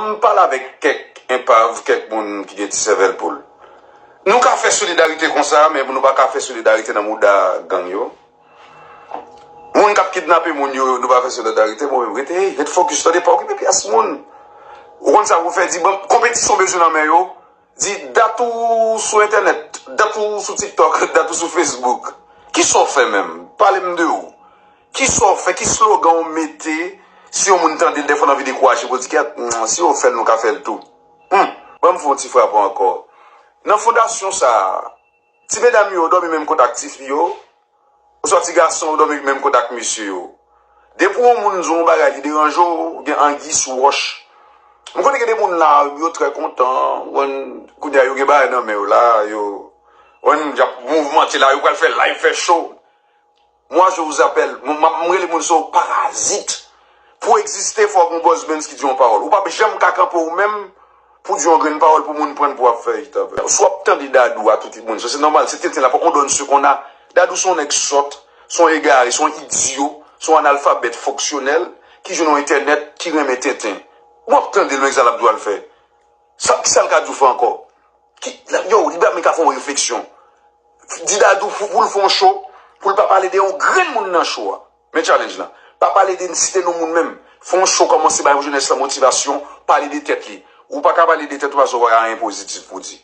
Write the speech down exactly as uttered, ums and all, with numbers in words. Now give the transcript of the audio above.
M pale avèk kèk enpav, kèk moun ki gen ti sèvèl poul. Nou ka fè solidarite konsa, men nou pa ka fè solidarite nan mouda gang yo. Moun k ap kidnape moun yo, nou pa fè solidarite, mwen menm rete, hey, ret fokis, tande, pa okipe pyès moun. Ou konn sa pou fè, di, bon, konpetisyon bezwen nan men yo, di, dat ou sou entènèt, dat ou sou TikTok, dat ou sou Facebook. Kisa w fè menm? Pale m de ou. Kisa w fè? Ki slogan w mete? Si yon moun tande l, dèfwa l anvi dekouraje, pou l di, kèt, si yo fè l, nou ka fè l tou. Hmm, ban m fè yon ti frape ankò. Nan fondasyon sa a, ti medam yo dòmi menm kot ak tifi yo, oswa ti gason yo dòmi menm kot ak mesye yo. Depi yon moun di yon bagay ki deranje w, gen angi sou wòch. M konnen gen de moun la, yo trè kontan, wè, kounye a yo gen bagay nan men yo la, yo, wè, y ap mouvmante la, yo pral fè live, fè show. Moi, je vous appelle. Mwen, mwen, mwen rele moun sa yo parazit. Pou w egziste, fòk yon buzz bands ki di yon pawòl. Ou p ap janm ka kanpe ou menm pou di yon grenn pawòl pou moun pran pou w ap fè it avè l. Si w ap tande Dadou a tout moun, sa se nòmal, se tenten l ap, on donne ce qu'on a. Dadou se yon nèg sòt, se yon egare, se yon idyo, se yon analfabèt fonksyonèl ki jwenn yon entènèt, ki renmen tenten. W ap tande l, men sa l ap di w al fè. Sa, kisa l ka di w fè ankò? Ki, yo, li pa menm ka fè yon refleksyon. Di Dadou pou, pou l fè yon show, pou l pa pale de yon grenn moun nan show a. Men challenge lan. Pa pale de, site non moun menm. Fè yon show, kòmanse bay jenès lan motivasyon, pale de tèt li. Ou pa ka pale de tèt ou paske w pa gen anyen pozitif pou di.